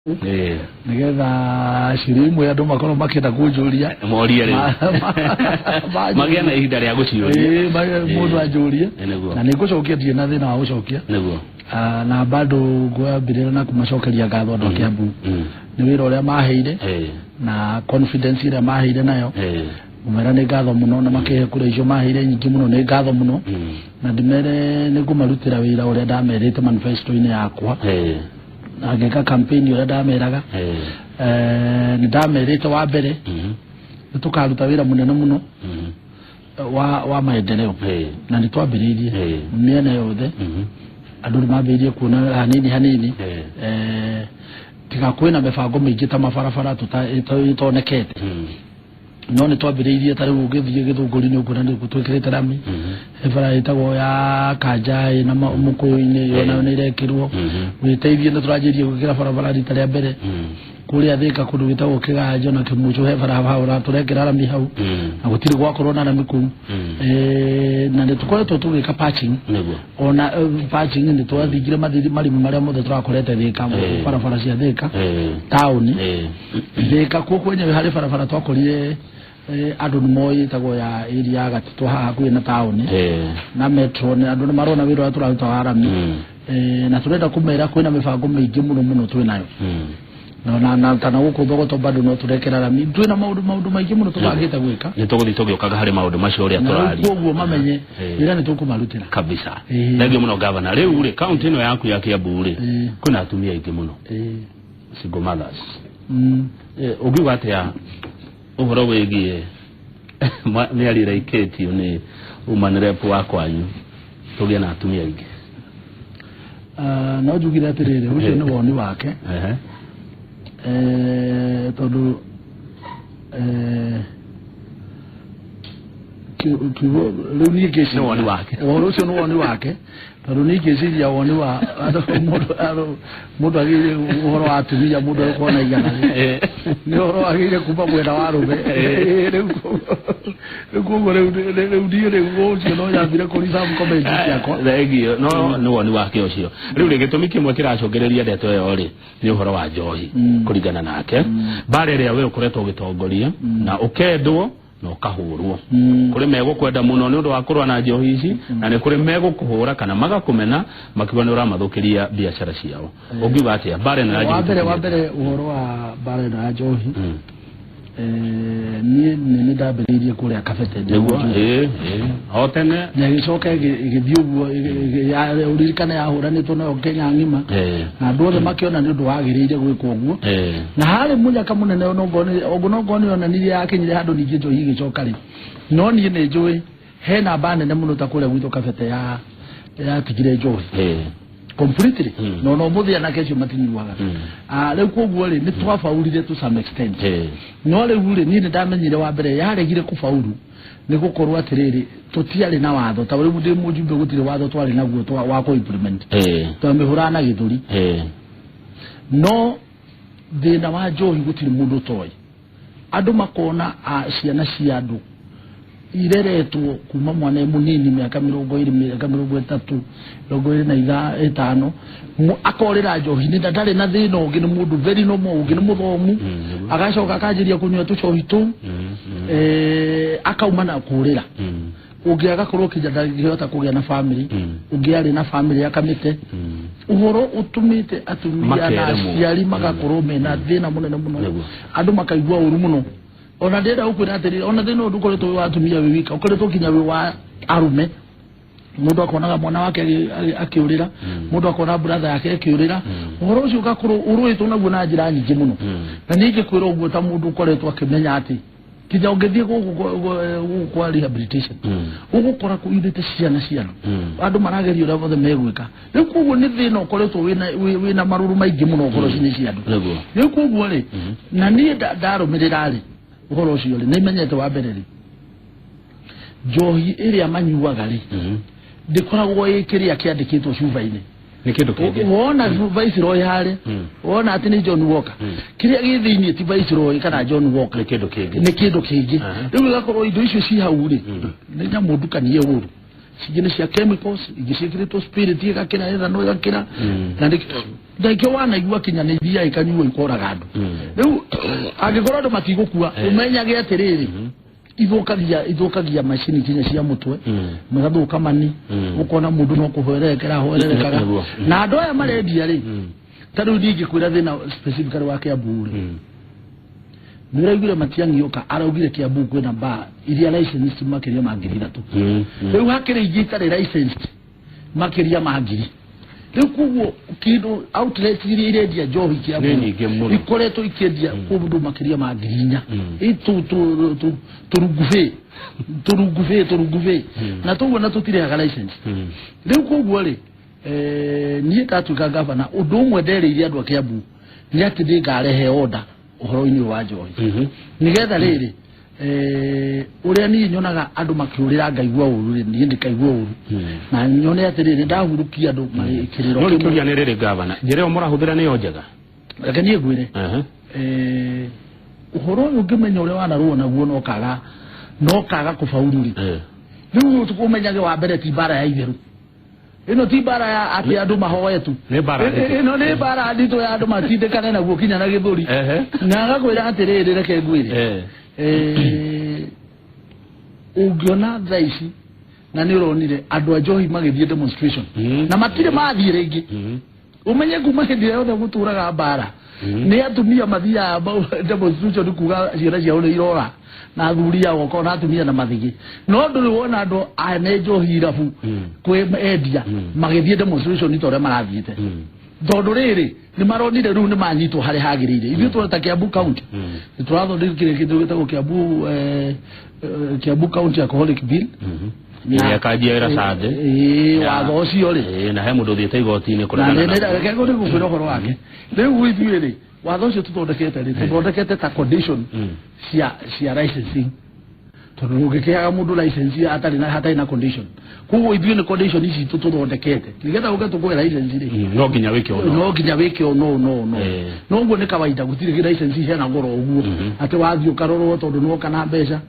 Nĩgetha ciũria imwe andũ makorwo makĩenda kũnjũria. Morie rĩu. Magĩe na ihinda rĩa gũciũria. Mũndũ anjũrie. Nĩguo. Na nĩngũcokia, ndirĩ na thĩna wa gũcokia. Ah, na bado ngwambĩrĩra na kũmacokeria ngatho andũ a Kiambu nĩ wĩra ũrĩa maheire na confidence ĩrĩa maheire nayo. Ngũmera nĩ ngatho mũno na makĩhe kura icio maheire nyingĩ mũno, nĩ ngatho mũno. Na ndĩmere nĩ ngũmarutĩra wĩra ũrĩa ndamerĩte manifesto-inĩ yakwa na ngĩka campaign ũrĩa ndameraga. Nĩ ndamerĩte wa mbere nĩ tũkaruta wĩra mũnene mũno wa maendeleo na nĩ twambĩrĩirie mĩena yothe. Andũ nĩ mambĩrĩirie kuona hanini hanini. Tiga kwĩna mĩbango mĩingĩ ta mabarabara ĩtonekete, no nĩ twambĩrĩirie. Ta rĩu ũngĩthiĩ Gĩthũngũri nĩ ũkuona nĩ twĩkĩrĩte rami. He bara ĩtagwo ya Kanja ĩna Mũkũyũ-inĩ, yo nayo nĩ ĩrekĩrwo. Wĩteithie nĩ tũranjĩrie gwĩkĩra barabara rita rĩa mbere kũrĩa Thĩka, kũndũ gwĩtagwo Kĩganjo na Kĩmucũ, he bara hau na tũrekĩra rami hau na gũtirĩ gwakorwo na rami kũu. Na nĩ tũkoretwo tũgĩka patching. Ona patching nĩ twathingire marima marĩa mothe tũrakorete Thĩka, barabara cia Thĩka taũni. Thĩka kuo kwenyewe harĩ barabara twakorire andũ nĩ moĩ ĩtagwo ya area ya Gatitũ haha hakuhĩ na taũni na metro. Nĩ andũ nĩ marona wĩra ũrĩa tũraruta wa rami. Na tũrenda kũmera kwĩna mĩbango mĩingĩ mũno mũno twĩ nayo na kana gũkũ Thogoto bado no tũrekĩra rami. Twĩna maũndũ maingĩ mũno tũbangĩte gwĩka. Nĩ tũgũthiĩ tũgĩũkaga harĩ maũndũ macio ũrĩa Na rĩu tũraria. Koguo mamenye wĩra nĩ tũkũmarutĩra. Kabisa. Thengiũ mũno, gavana. Rĩu rĩ, kaunti ĩno yaku ya Kiambu rĩ, kwĩna atumia aingĩ mũno, single mothers. Ũngiuga atĩa ũhoro wĩgiĩ mĩario ĩrĩa ĩikĩtio nĩ woman rep wa kwanyu tũgĩe na atumia aingĩ? Ah, no njugire atĩrĩrĩ, ũcio nĩ woni wake. Tondũ kiugo rĩu niĩ ngĩciria Nĩ woni wake. Ũhoro ũcio nĩ woni wake, tondũ niĩ ngĩciria woni wa mũndũ, mũndũ agĩrĩire ũhoro wa atumia, mũndũ agĩkorwo na igana rĩ nĩ ũhoro wagĩrĩire kuma mwena wa rũme. Rĩu koguo rĩu niĩ rĩu ũcio no nyambire kũ reserve comment ciakwa. Thengio, no nĩ woni wake ũcio. Rĩu rĩ, gĩtũmi kĩmwe kĩracũngĩrĩria ndeto ĩyo rĩ nĩ ũhoro wa njohi. Kũringana nake, mbara ĩrĩa we ũkoretwo ũgĩtongoria na ũkendwo na ũkahũrwo, kũrĩ megũkwenda mũno nĩ ũndũ wa kũrũa na njohi ici, na nĩ kũrĩ megũkũhũra kana magakũmena makiuga nĩ ũramathũkĩria biacara ciao. Ũngiuga atĩa mbara ĩno ya Wa mbere njohi? Wa mbere, ũhoro wa mbara ĩno ya njohi, niĩ nĩ ndambĩrĩirie kũrĩa Kabete ndĩ Nĩguo. mũnjũ. Ĩĩ, o tene. Na ĩgĩcoka ĩgĩthiĩ ũguo ũririkane yahũranĩtwo nayo Kenya ng'ima na andũ othe makĩona nĩ ũndũ wagĩrĩire gwĩkwo ũguo. Na harĩ mũnyaka mũnene onokorwo nĩ onanirie yakinyire handũ ningĩ njohi ĩgĩcoka rĩ, no niĩ nĩ njũĩ he namba nene mũno ta kũrĩa gwitũ Kabete ya yatigire njohi completely. No mũthĩ anake acio matinyuaga. Ah, rĩu koguo rĩ, nĩ twabaurire to some extent. No rĩu rĩ, niĩ nĩ ndamenyire wa mbere yaregire kũbauru nĩ gũkorwo atĩrĩrĩ, tũtiarĩ na watho. Ta rĩu ndĩ mũjumbe, gũtirĩ watho twarĩ naguo wa kũ implement. Twamĩhũraga na gĩthũri. No thĩna wa njohi gũtirĩ mũndũ ũtoĩ. Andũ makona a, ciana cia andũ ireretwo kuma mwana e mũnini, mĩaka 20, mĩaka 30, 25, akorĩra njohi-inĩ na ndarĩ na thĩna ũngĩ, nĩ mũndũ very normal, ũngĩ nĩ mũthomu. Agacoka akanjĩria kũnyua tũcohi tũu, akauma na kũrĩra. Ũngĩ agakorwo kinya ndangĩhota kũgĩa na family. Ũngĩ arĩ na family akamĩte. Ũhoro ũtũmĩte atumia na Makeremwo. aciari magakorwo mena thĩna mũnene mũno. Andũ makaigua ũru mũno. Ona ndĩrenda gũkwĩra atĩrĩrĩ, ona thĩna ũyũ ndũkoretwo wĩ wa atumia wĩ wika, ũkoretwo nginya wĩ wa arũme. Mũndũ akonaga mwana wake akĩũrĩra, mũndũ akona brother yake akĩũrĩra. Ũhoro ũcio ũgakorwo ũrũĩtwo naguo na njĩra nyingĩ mũno. Na niĩ ingĩkwĩra ũguo ta mũndũ ũkoretwo akĩmenya atĩ kinya ũngĩthiĩ gũkũ kwa rehabilitation, ũgũkora kũiyũrĩte ciana. Andũ marageria ũrĩa mothe megwĩka. Rĩu koguo nĩ thĩna ũkoretwo wĩna marũrũ maingĩ mũno ngoro-inĩ cia andũ. Rĩu koguo rĩ, na niĩ ndarũmĩrĩra rĩ ũhoro ũcio rĩ, nĩ menyete wa mbere rĩ, njohi ĩrĩa manyuaga rĩ, ndĩkoragwo ĩ kĩrĩa kĩandĩkĩtwo cuba-inĩ. Nĩ kĩndũ kĩngĩ. Wona Viceroy harĩa, wona atĩ nĩ John Walker, kĩrĩa gĩ thĩinĩ ti Viceroy kana John Walker. Nĩ kĩndũ kĩngĩ. Nĩ kĩndũ kĩngĩ. Rĩu ĩgakorwo indo icio ci hau rĩ, nĩ nyamũ ndukanie ũru. Cingĩ nĩ cia chemicals, ingĩ ciĩkĩrĩtwo spirit ĩgakĩra, ĩthano ĩgakĩra. Na ndĩkĩo wanaigua kinya nĩ iria ikanyuo ikoraga andũ. Rĩu angĩkorwo andũ matigũkua, ũmenyage atĩrĩrĩ, ithũkagia macini kinya cia mũtwe, magathũka mani, ũkona mũndũ no kũhwererekera ahwererekaga. Na andũ aya marendia rĩ, ta rĩu ndingĩkwĩra thĩna specifically wa Kiambu rĩ, nĩ ũraiguire Matiang'i oka araugire Kiambu kwĩna bar iria licensed makĩria ma 3,000. Rĩu hakĩrĩ ingĩ itarĩ licensed makĩria ma 1,000. Rĩu koguo kĩndũ outlets iria irendia njohi Kiambu Nĩ nyingĩ mũno. ikoretwo ikĩendia kũndũ makĩria ma 4,000. Tũrungubĩ tũrungubĩ tũrungubĩ na tũguo na tũtirĩhaga license. Rĩu koguo rĩ, niĩ ndatuĩka gavana, ũndũ ũmwe nderĩire andũ a Kiambu nĩ atĩ nĩngarehe order ũhoro-inĩ ũyũ wa njohi, nĩgetha rĩrĩ, ũrĩa niĩ nyonaga andũ makĩũrĩra ngaigua ũru rĩ, niĩ ndikaigua ũru na nyone atĩrĩrĩ ndahurũkia andũ marĩ kĩrĩro No kĩmwe. Rĩkĩũria nĩ rĩrĩ, gavana, njĩra ĩyo mũrahũthĩra nĩyo njega? Reke niĩ ngwĩre, ũhoro ũyũ ũngĩmenya ũrĩa wanarũa naguo no kaga kũbauru rĩ, rĩu ũmenyage wa mbere ti mbara ya itherũ ĩno, ti mbara ya atĩ andũ mahoe tu. Nĩ mbara nditũ. Ĩno nĩ mbara nditũ ya andũ matindĩkane naguo kinya na gĩthũri. Na agakwĩra atĩrĩrĩ, reke ngwĩre, ũngĩona thaa ici na nĩ ũronire andũ a njohi magĩthiĩ demonstration na matirĩ mathiĩ rĩngĩ, ũmenye kuma hĩndĩ ĩrĩa yothe gũtũraga mbara nĩ atumia mathiaga demonstration kuga ciana ciao nĩ irora na athuri ao okorwo na atumia na mathigi, no ndũrĩ wona andũ ane njohi irabu kwĩ endia magĩthiĩ demonstration ta ũrĩa marathiĩte, tondũ rĩrĩ nĩ maronire rĩu nĩ manyitwo harĩa hagĩrĩire. Ithuĩ tũreta Kiambu County nĩ tũrathondekire kĩndũ gĩtagwo Kiambu Kiambu County Alcoholic Bill. Ĩrĩa ĩkanjia wĩra Sunday. Ĩĩ, watho ũcio rĩ, na he mũndũ ũthiĩte igoti-inĩ na kũregana nĩ naguo. reke ngũkwĩra ũhoro wake. Rĩu ithuĩ rĩ, watho ũcio tũthondekete rĩ, tũthondekete ta condition cia licensing, tondũ ũngĩkĩaga mũndũ license atarĩ na hatarĩ na condition. Koguo ithuĩ nĩ condition ici tũthondekete nĩgetha ũke tũkũhe license rĩ, No nginya wĩke ũno. No nginya wĩke ũno ũno ũno. No ũguo nĩ kawaida, gũtirĩ license iheana goro ũguo atĩ wathiĩ ũkarorwo tondũ nĩwoka na mbeca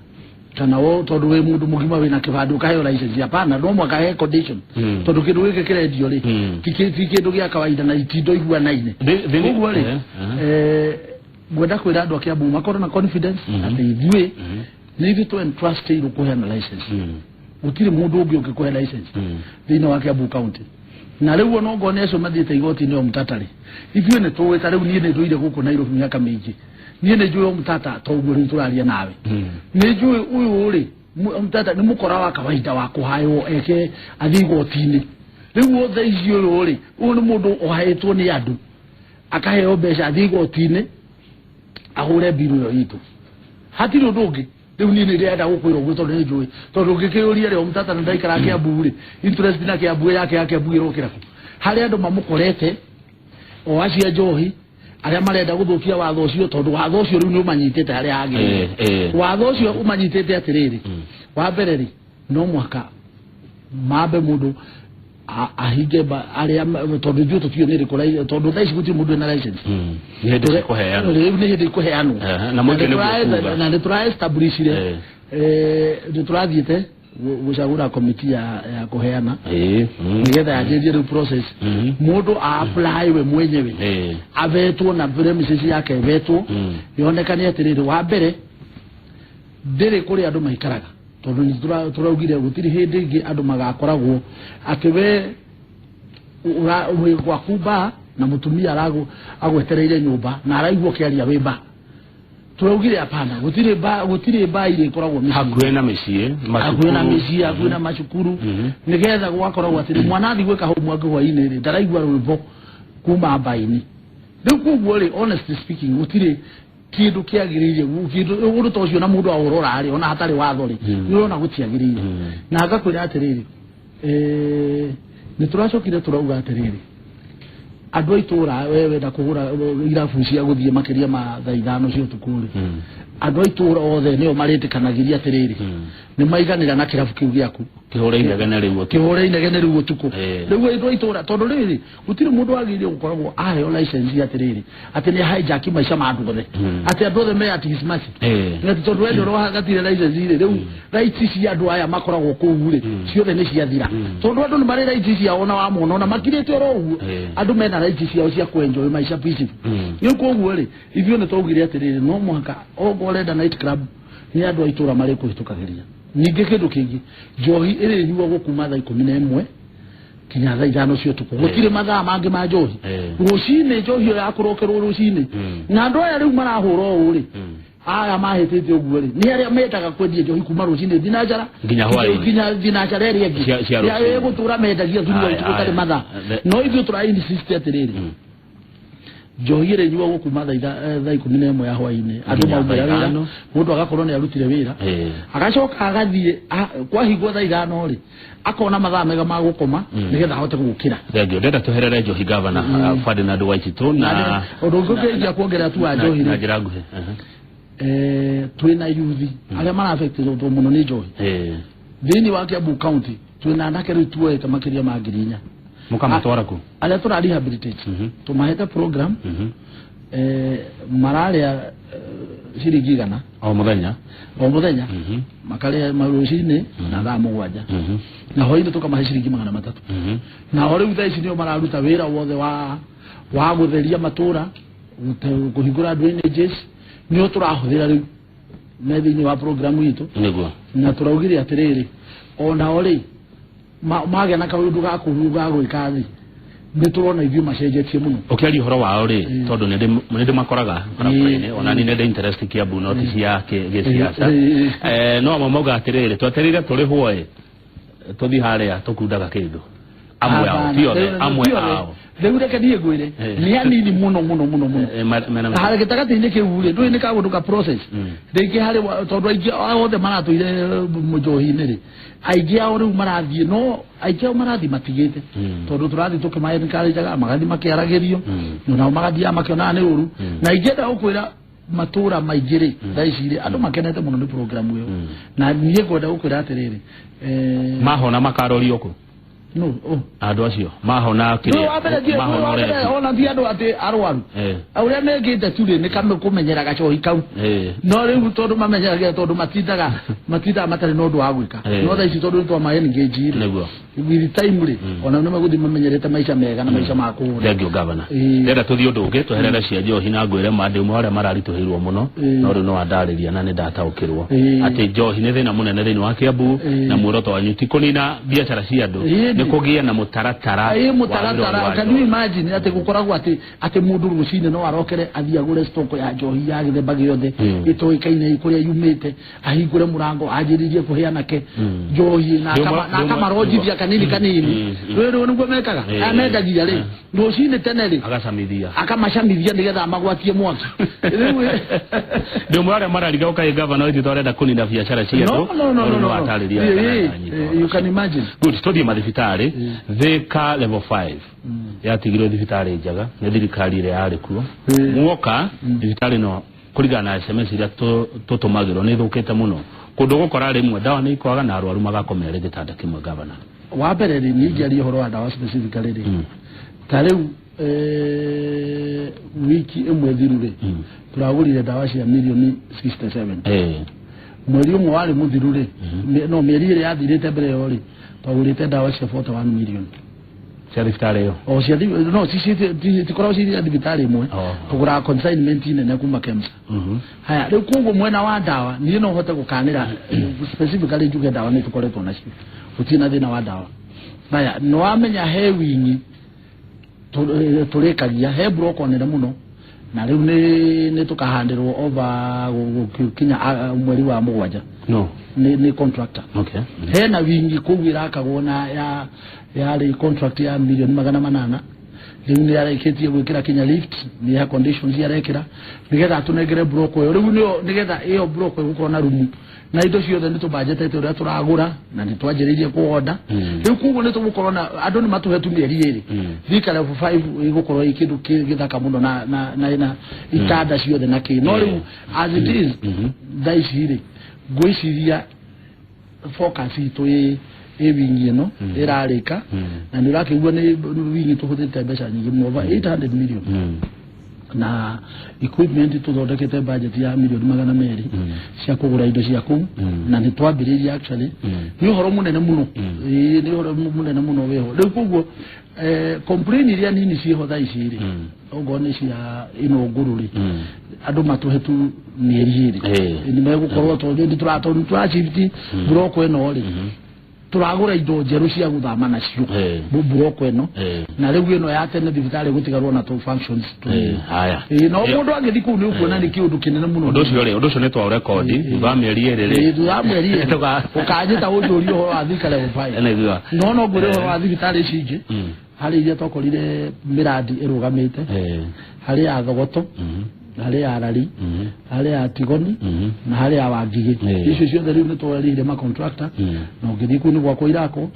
kana wo tondũ wĩ mũndũ mũgima wĩna kĩbandĩ ũkaheo license. Hapana, no mũhaka he condition, tondũ kĩndũ gĩkĩ kĩrendio rĩ, ti kĩndũ gĩa kawaida na itindo iguanaine. Koguo rĩ, ngwenda kwĩra andũ a Kiambu makorwo na confidence atĩ ithuĩ nĩ ithuĩ tũ entrustĩirwo kũheana license. Gũtirĩ mũndũ ũngĩ ũngĩkũhe license thĩinĩ wa Kiambu County. Na rĩu ona ongorwo nĩ acio mathiĩte igoti-inĩ o mũtata rĩ, ithuĩ nĩ tũĩ. Ta rĩu niĩ nĩ ndũire gũkũ Nairobi mĩaka mĩingĩ, niĩ nĩ njũĩ o mũtata ta ũguo rĩu tũraria nawe. Nĩ njũĩ ũyũ rĩ, mũtata nĩ mũkora wa kawaida wa kũhaywo eke athiĩ igoti-inĩ. Rĩu othe ici, ũyũ rĩ, ũyũ nĩ mũndũ ũhaĩtwo nĩ andũ akaheo mbeca athiĩ igoti-inĩ ahũre mbiru ĩyo itũ, hatirĩ ũndũ ũngĩ. Rĩu niĩ nĩ ndĩrenda gũkwĩra ũguo tondũ nĩ njũĩ, tondũ ũngĩkĩũria rĩ, o mũtata nĩ ndaikara Kiambu rĩ, interest na Kiambu yake ya Kiambu ĩrokĩra kũ? Harĩa andũ mamũkorete o acio a njohi arĩa marenda gũthũkia watho ũcio, tondũ watho ũcio rĩu nĩ ũmanyitĩte harĩa hagĩrĩire. Watho ũcio ũmanyitĩte atĩrĩrĩ, wa mbere rĩ, no mũhaka mambe mũndũ ahinge arĩa tondũ ithuĩ tũtiũĩ nĩ ĩrĩkũ tondũ thaa ici gũtirĩ mũndũ wĩna license. Nĩ hĩndĩ cikũheanwo. Rĩu nĩ hĩndĩ ikũheanwo. Na mũingĩ nĩguo kuga. Na nĩ tũra establishire, nĩ tũrathiĩte gũcagũra komiti ya kũheana nĩgetha yanjĩrĩrie rĩu process. Mũndũ a apply we mwenyewe, avetwo na premises yake ĩvetwo, yonekane atĩrĩrĩ, wa mbere ndĩrĩ kũrĩa andũ maikaraga, tondũ nĩ tũraugire gũtirĩ hĩndĩ ĩngĩ andũ magakoragwo atĩ we wĩ gwaku ba na mũtumia agwetereire nyũmba na araigua ũkĩaria wĩ ba. Tũraugire hapana, gũtirĩ ba irĩkoragwo mĩciĩ hakuhĩ na mĩciĩ, hakuhĩ na macukuru. Mĩciĩ, hakuhĩ na macukuru, nĩgetha gwakoragwo atĩrĩ mwana athiĩ gwĩka homework hwainĩ rĩ, ndaraigua rwĩmbo kuma mbainĩ. Rĩu koguo rĩ, honestly speaking, gũtirĩ kĩndũ kĩagĩrĩire kĩndũ ũndũ ta ũcio, na mũndũ aũrora rĩ, ona hatarĩ watho rĩ, nĩ ũrona gũtiagĩrĩire. Na ngakwĩra atĩrĩrĩ, nĩ tũracokire tũrauga atĩrĩrĩ, Andũ a itũra, we wenda kũgũra irabu cia gũthiĩ makĩria ma thaa 5 cia ũtukũ rĩ, andũ a itũra othe nĩo marĩtĩkanagĩria atĩrĩrĩ, nĩ maiganĩra na kĩrabu kĩu gĩaku. Kĩhũre inegene rĩu ũtukũ. Kĩhũre inegene rĩu ũtukũ. Rĩu andũ a itũra, tondũ rĩrĩ, gũtirĩ mũndũ wagĩrĩire gũkoragwo aheo license atĩrĩrĩ, atĩ nĩ hijack maica ma andũ othe, atĩ andũ othe me at his mercy. Nĩ atĩ tondũ we nĩ ũragatire license rĩ, rĩu rights cia andũ aya makoragwo kũu rĩ, ciothe nĩ ciathira, tondũ andũ nĩ marĩ rights ciao, na wamona ona makirĩte oro ũguo, andũ mena rights ciao cia kwenjoy maica peaceful. Rĩu koguo rĩ, ithuĩ nĩ twaugire atĩrĩrĩ, no mũhaka okorwo ũrenda night club, nĩ andũ a itũra marĩ kũhĩtũkagĩria. Ningĩ kĩndũ kĩngĩ, njohi ĩrĩnyuagwo kuma thaa 11 kinya thaa 5 cia ũtukũ. Gũtirĩ mathaa mangĩ ma njohi. Rũcinĩ njohi ĩyo ya kũrokerwo rũcinĩ. Na andũ aya rĩu marahũra ũũ rĩ, aya mahĩtĩte ũguo rĩ, nĩ arĩa mendaga kwendia njohi kuma rũcinĩ thinacara Nginya hwaĩ-inĩ. Nginya thinacara ĩrĩa ĩngĩ. Cia rũcinĩ. Ĩgũtũra mendagia throughout, Aya, gũtarĩ aya. mathaa. No ithuĩ tũra insist atĩrĩrĩ, njohi ĩrĩnyuagwo kuma thaa 11 ya hwaĩ-inĩ, andũ Nginya maumĩra thaa wĩra, 5. Mũndũ agakorwo nĩ arutire wĩra, agacoka agathiĩ kwahingwo thaa 5 rĩ, akona mathaa mega ma gũkoma nĩgetha ahote gũkĩra. Thengiũ. Ndĩrenda tũherere njohi, gavana Ferdinand Waititũ, na Ũndũ ũngĩ ũngĩingĩa kuongerera tu wa njohi na rĩ, njĩra nguhĩ. Twĩna yuthi arĩa maraffectwo mũno nĩ njohi. Thĩinĩ wa Kiambu County twĩna anake rĩu tuoete makĩria ma 4,000. Mũkamatwara kũ? Arĩa tũra rehabilitate. Tũmahete program, mararĩa ciringi 100 O mũthenya? O mũthenya. Makarĩa rũcinĩ na thaa 7, na hwainĩ tũkamahe ciringi 300. Nao rĩu thaa ici nĩo mararuta wĩra wothe wa gũtheria matũra, kũhingũra drainages, nĩo tũrahũthĩra rĩu me thĩinĩ wa program itũ. Na tũraugire atĩrĩrĩ, onao rĩ, magĩa na kaũndũ ga kũru ga gwĩka thĩ, nĩ tũrona ithuĩ macenjetie mũno. Ũkĩaria ũhoro wao rĩ, tondũ nĩ ndĩmakoraga barabara-inĩ, ona niĩ nĩ ndĩ interest Kiambu, no ti cia gĩciaca. No amwe mauga atĩrĩrĩ, twetereire tũrĩhwo ĩ, tũthiĩ harĩa tũkundaga kĩndũ. Amwe ao, ti othe, amwe ao. Rĩu reke niĩ ngwĩre, nĩ anini mũno mũno mũno mũno. Mena Harĩ gĩtagatĩ-inĩ kĩu rĩ, ndũĩ nĩ kaũndũ ka process rĩngĩ harĩ tondũ aingĩ ao othe maratũire mũnjohi-inĩ rĩ, aingĩ ao rĩu marathiĩ, no aingĩ ao marathiĩ matigĩte, tondũ tũrathiĩ tũkĩma encourageaga, magathiĩ makĩaragĩrio, nao magathiaga makĩonaga nĩ ũru. Na ingĩenda gũkwĩra, matũra maingĩ rĩ, thaa ici rĩ, andũ makenete mũno nĩ program ĩyo. Na niĩ ngwenda gũkwĩra atĩrĩrĩ, Mahona makarorio kũ? No, oh. Andũ acio mahona Nĩ kĩrĩa wa mbere mahona wa mbere ũrebi. Ona ti andũ atĩ arwaru, ũrĩa mekĩte tu rĩ, nĩ kũmenyera gacohi kau. No rĩu tondũ mamenyeragia, tondũ matindaga matarĩ na ũndũ wa gwĩka. No thaa ici tondũ nĩ twama engage rĩ, with time rĩ, ona nĩ megũthiĩ mamenyerete maica mega na maica ma kũhũra. Thank you, governor. Ndĩrenda tũthiĩ ũndũ ũngĩ, tweherere cia njohi, na ngwĩre ma ndĩ ũmwe wa arĩa mararitũhĩirwo mũno. No rĩu no wandarĩria na nĩ ndataũkĩrwo atĩ njohi nĩ thĩna mũnene thĩinĩ wa Kiambu, na muoroto wanyu ti kũnina biacara cia andũ, nĩ kũgĩe na mũtaratara Ĩ wa mũtaratara wĩra wa Can you njohi. imagine atĩ gũkoragwo atĩ mũndũ rũcinĩ no arokere athiĩ agũre stock ya njohi ya gĩthemba gĩothe ĩtoĩkaine kũrĩa yumĩte, ahingũre mũrango anjĩrĩrie kũhe anake njohi na na akamaronjithia kanini kanini. Rĩu nĩguo mekaga. Aya mendagia rĩ, rũcinĩ tene rĩ, agacamithia. Akamacamithia nĩgetha amagwatie mwaki rĩu. Ndĩ ũmwe wa arĩa marariga ũkaĩ gavana witũ arenda kũnina biacara cia No, andũ. no, no, No, no, rĩu no. nĩ watarĩria wega na ndanyita You ũhoro can ũcio. imagine. Good, tũthiĩ mathibitarĩ. Thika level 5 yatigirwo thibitarĩ njega nĩ thirikari ĩrĩa yarĩ kuo. Muoka thibitarĩ no kũringana na SMS iria tũtũmagĩrwo nĩ ĩthũkĩte mũno, kũndũ gũkora rĩmwe ndawa nĩ ikwaga na arwaru magakomerĩ gĩtanda kĩmwe, gavana. Wa mbere rĩ, niĩ ingĩaria ũhoro wa ndawa specifically rĩ, ta rĩu wiki ĩmwe thiru rĩ, tũragũrire ndawa cia mirioni 67. Mweri ũmwe warĩ mũthiru rĩ, no mĩeri ĩrĩa yathirĩte mbere ĩyo rĩ, twagũrĩte ndawa cia 41 million. Cia thibitarĩ ĩyo? O cia no tikoragwo cia thibitarĩ ĩmwe. Tũgũraga consignment nene kuma KEMSA. Haya, rĩu koguo mwena wa ndawa niĩ no hote gũkanĩra specifically njuge ndawa nĩ tũkoretwo nacio, gũtirĩ na thĩna wa ndawa. Haya, nĩ wamenya he wingi tũrĩkagia he block nene mũno, na rĩu nĩ tũkahandĩrwo over gũkinya mweri wa 7. No. Nĩ contractor. Hena wingi kũu ĩrakagwo na ya yarĩ contract ya mirioni 800. Rĩu nĩ arĩkĩtie gwĩkĩra kinya lift, nĩ air conditions arekĩra nĩgetha atũnengere block ĩyo. Rĩu nĩyo nĩgetha ĩyo block ĩgũkorwo na rumu na indo ciothe nĩ tũbanjetete ũrĩa tũragũra na nĩ twanjĩrĩirie kũonda. Rĩu koguo nĩ tũgũkorwo na andũ nĩ matũhe tu mĩeri 2. Thika level 5 ĩgũkorwo ĩ kĩndũ gĩthaka mũno na itanda ciothe na kĩ. No rĩu as it is thaa ici rĩ, ngwĩciria focus itũ ĩ wingi ĩno ĩrarĩka, na nĩ ũrakĩigua nĩ wingi tũhũthĩrĩte mbeca nyingĩ mũno, over 800 million, na equipment tũthondekete budget ya mirioni 200 cia kũgũra indo cia kũu, na nĩ twambĩrĩirie. Actually nĩ ũhoro mũnene mũno. Ĩĩ, nĩ ũhoro mũnene mũno wĩho rĩu. Koguo complain iria nini ciĩho thaa ici rĩ, okorwo nĩ cia ĩno ngũrũ rĩ, andũ matũhe tu mĩeri 2, nĩ megũkorwo tondũ nĩ tondũ tũra shift block ĩno rĩ, tũragũra indo njerũ cia gũthama nacio block ĩno, na rĩu ĩno ya tene thibitarĩ gũtigarwo na tũ functions tũnini. Haya. Ĩĩ, no mũndũ angĩthiĩ kũu nĩ ũkuona nĩ kĩũndũ kĩnene mũno. Ũndũ ũcio rĩ, ũndũ ũcio nĩ twaũrekondi thutha wa mĩeri 2 rĩ. Ĩĩ, thutha wa mĩeri 2 ũkanyita ũnjũrie ũhoro wa Thika level 5. Nĩguo. No ngwĩre ũhoro wa thibitarĩ ici ingĩ, harĩ iria twakorire mĩrandi ĩrũgamĩte, harĩ ya Thogoto, harĩ ya Rari, harĩ ya Tigoni na harĩ ya Wangigĩ. Icio ciothe rĩu nĩ twerĩire ma contractor, na ũngĩthiĩ kũu nĩ gwakwo irakwo.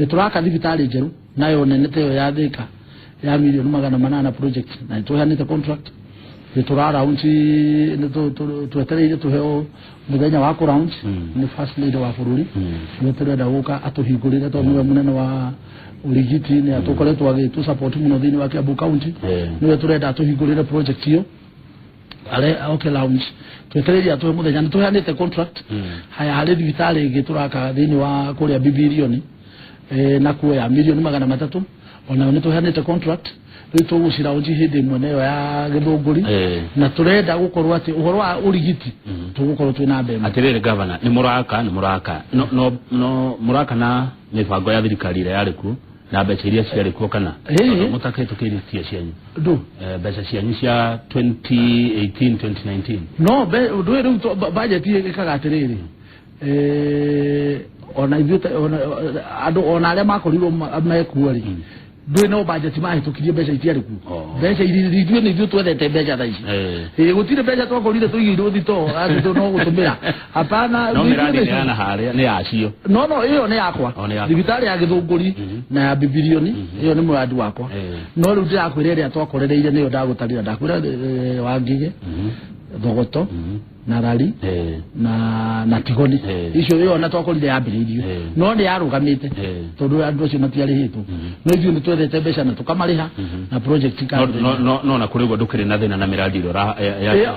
Nĩ tũraka thibitarĩ njerũ nayo nene ta ĩyo ya Thika ya mirioni 800 project, na nĩ tũheanĩte contract. Nĩ tũra launch, nĩ twetereire tũheo mũthenya wa kũ launch nĩ first lady wa bũrũri. Nĩwe tũrenda gũka atũhingũrĩre tondũ nĩwe mũnene wa ũrigiti, nĩ atũkoretwo agĩtũ support mũno thĩinĩ wa Kiambu County. Nĩwe tũrenda atũhingũrĩre project ĩyo, are okay launch. Twetereire atũhe mũthenya, nĩ tũheanĩte contract. Haya, harĩ thibitarĩ ĩngĩ tũraka thĩinĩ wa kũrĩa Bibilioni, nakuo ya mirioni 300, onayo nĩ tũheanĩte contract. Rĩu tũgũciraunji hĩndĩ ĩmwe nayo ya Gĩthũngũri, na tũrenda gũkorwo atĩ ũhoro wa ũrigiti tũgũkorwo twĩ namba ĩmwe. Atirĩrĩ gavana, nĩ mũraka no mũraka na mĩbango ya thirikari ĩrĩa yarĩ kuo na mbeca iria ciarĩ kuo kana Ĩĩ. Mũtakĩtũkĩirie cianyu? Ndũ? Mbeca cianyu cia 2018 2019. No ũndũ ũyũ rĩu budget ĩkaga atĩrĩrĩ, ona ithuĩ ona andũ ona arĩa makorirwo mekuo rĩ, ndũĩ no budget mahĩtũkirie, mbeca itiarĩ kuo. Mbeca iria ithuĩ nĩ ithuĩ twethete mbeca thaa ici. Ĩĩ, gũtirĩ mbeca twakorire tũigĩirwo thitoo atĩ no gũtũmĩra, hapana. No mĩrandi nĩ yana harĩa nĩ yacio? No ĩyo nĩ yakwa. O, nĩ yaku. Thibitarĩ ya Gĩthũngũri na ya Bibilioni ĩyo nĩ mũrandi wakwa. No rĩu ndĩrakwĩra ĩrĩa twakorereire nĩyo ndagũtarĩra, ndakwĩra Wangigĩ, Thogoto na Rari na Tigoni. Icio ĩyo na twakorire yambĩrĩirio, no nĩ yarũgamĩte tondũ andũ acio matiarĩhĩtwo, no ithuĩ nĩ twethete mbeca na tũkamarĩha na project no ikambĩrĩria. No na kũrĩ ũguo ndũkĩrĩ na thĩna na mĩrandi ĩrĩa Ĩyo,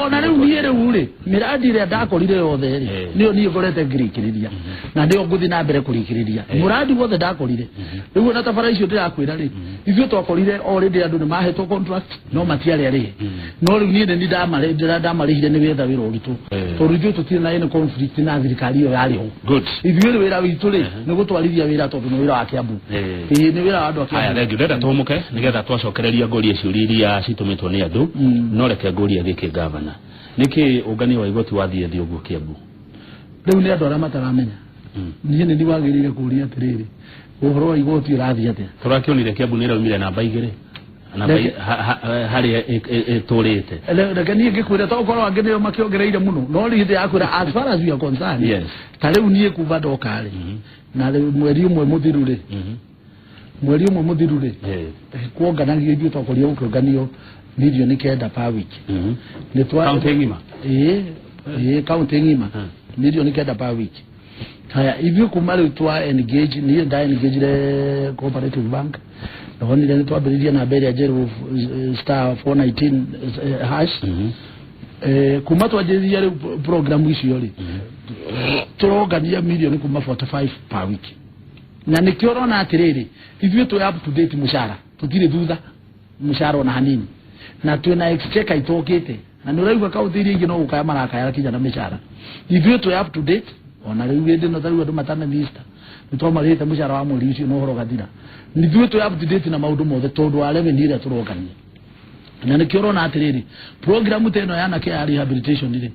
ona rĩu niĩ rĩu rĩ, mĩrandi ĩrĩa ndakorire yothe rĩ, nĩyo niĩ ngorete ngĩrĩkĩrĩria na nĩyo ngũthiĩ na mbere kũrĩkĩrĩria mũrandi wothe ndakorire. Rĩu ona tabara icio ndĩrakwĩra rĩ, ithuĩ twakorire already andũ nĩ mahetwo contract no matiarĩ arĩhe, no rĩu niĩ nĩ ndamarĩhire nĩ wetha wĩra ũrutwo, tondũ ithuĩ tũtirĩ na any conflict na thirikari ĩyo yarĩ ho. Ithuĩ rĩ, wĩra witũ rĩ nĩ gũtwarithia wĩra tondũ nĩ wĩra wa Kiambu. Ĩĩ, nĩ wĩra wa andũ a Haya. Kiambu. Thengiũ. Ndĩrenda tũhũmũke nĩgetha twacokereria ngũrie ciũria iria citũmĩtwo nĩ andũ. No reke ngũrie gĩkĩ, gavana, nĩkĩ ũngania wa igoti wathiĩ thĩ ũguo Kiambu? Rĩu nĩ andũ arĩa mataramenya. Niĩ nĩ wagĩrĩire kũũria atĩrĩrĩ, ũhoro wa igoti ũrathiĩ atĩa? Tũrakĩonire Kiambu nĩ ĩraumire namba 2, namba harĩa ĩtũrĩte. Reke niĩ ngĩkwĩre, to korwo angĩ nĩo makĩongereire mũno, no niĩ ndĩrakwĩra as far as we are concerned, ta rĩu niĩ kuma ndoka rĩ, na rĩu mweri ũmwe mũthiru rĩ, mweri ũmwe mũthiru rĩ, kuonganagio ithuĩ twakorirwo gũkĩonganio 9 million per week. Nĩ Kaunti ng'ima? Ĩĩ, kaunti ng'ima, 9 million per week. Haya, ithuĩ kuma rĩu twa engage, niĩ nda engagire Cooperative Bank, ndonire nĩ twambĩrĩirie namba ĩrĩa njerũ, star 419 hash. Kuma twanjĩrĩria rĩu program icio rĩ, tũrongania mirioni kuma 45 per week, na nĩkĩo ũrona atĩrĩrĩ, ithuĩ twĩ up to date mũcara, tũtirĩ thutha mũcara ona hanini, na twĩna exchequer itokĩte, na nĩ ũraigua kaunti iria ingĩ no gũkaya marakaya kinya na mĩcara. Ithuĩ twĩ up to date. Ona rĩu hĩndĩ ĩno, ta rĩu andũ matana Easter nĩ twamarĩhĩte mũcara wa mweri ũcio na ũhoro ũgathira. Ithuĩ twĩ up to date na maũndũ mothe tondũ wa revenue ĩrĩa tũrongania, na nĩkĩo ũrona atĩrĩrĩ, program ta ĩno ya anake ya rehabilitation rĩ,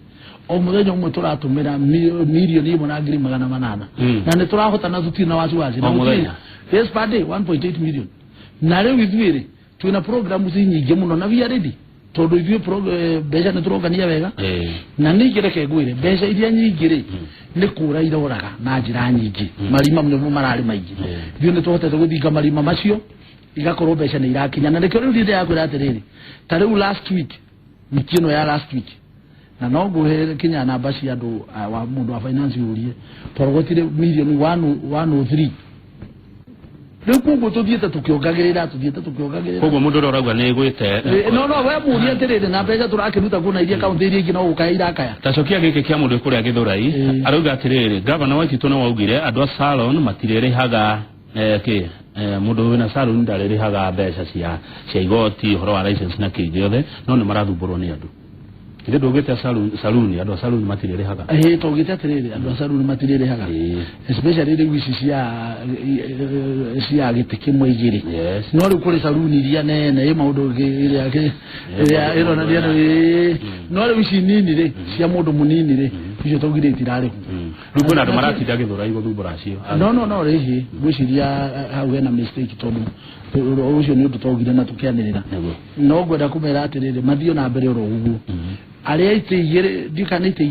o mũthenya ũmwe tũratũmĩra 1,100,000. Na nĩ tũrahota na tũtirĩ na wasiwasi na O mũthenya? Yes, per day 1.8 million. Na rĩu ithuĩ rĩ, Twĩna programs nyingĩ mũno na we are ready, tondũ ithuĩ mbeca nĩ tũrongania wega. Na ningĩ reke ngwĩre, mbeca iria nyingĩ rĩ, nĩ kũra iroraga na njĩra nyingĩ. Marima nĩmo mararĩ maingĩ. Ithuĩ nĩ tũhotete gũthinga marima macio, igakorwo mbeca nĩ irakinya, na nĩkĩo rĩu ndĩrakwĩra atĩrĩrĩ, ta rĩu last week, wiki ĩno ya last week, na no ngũhe kinya namba cia andũ wa mũndũ wa finance ũrie, twarogotire mirioni 103. Rĩu koguo tũthiĩte tũkĩongagĩrĩra, tũthiĩte tũkĩongagĩrĩra. Koguo mũndũ ũrĩa ũrauga nĩ ĩgwĩte? No we mũrie atĩrĩrĩ, na mbeca tũrakĩruta kuna iria kaunti iria ingĩ no gũkaya irakaya. Tacokia gĩkĩ kĩa mũndũ kũrĩa Gĩthũrai. Arauga atĩrĩrĩ, gavana wa Ititũ nĩ waugire andũ a salon matirĩrĩhaga kĩ mũndũ wĩna salon ndarĩrĩhaga mbeca cia igoti, ũhoro wa license na kĩ gĩothe, no nĩ marathumbũrwo nĩ andũ. Ithe ndũgĩte salon, andũ a salon matirĩrĩhaga? Ĩĩ, twaugĩte atĩrĩrĩ, andũ a salon matirĩrĩhaga, especially rĩu ici cia gĩtĩ kĩmwe, igĩrĩ. No rĩu kũrĩ saluni iria nene ĩ maũndũ ĩrĩa ĩrĩa ĩronania nĩ, no rĩu ici nini rĩ, cia mũndũ mũnini rĩ, icio twaugire itirarĩhwo. Rĩu kwĩna andũ maratinda Gĩthũrai gũthumbũra acio. No rĩhĩ ngwĩciria hau hena mistake, tondũ ũcio nĩ ũndũ twaugire na tũkĩanĩrĩra. No ngwenda kũmera atĩrĩrĩ, mathiĩ na mbere oro ũguo. Arĩa itĩ igĩrĩ, ndikana itĩ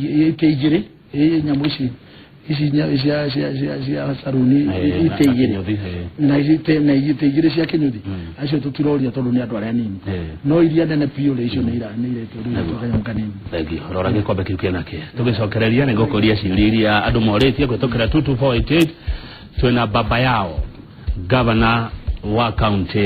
igĩrĩ, ĩ nyamũ ici cia saruni, itĩ na igĩrĩ kĩnyũthi. Na itĩ igĩrĩ cia kĩnyũthi, acio tũtiroria tondũ nĩ andũ arĩa anini. No iria nene biũ rĩ, icio nĩ iretwo rĩu kanyamũ kanini. Thengiũ. Rora gĩkombe kĩu kĩnake. Tũgĩcokereria nĩ ngũkũria ciũria iria andũ morĩtie kũhĩtũkĩra 22488. Twĩna baba yao, gavana wa kaunti.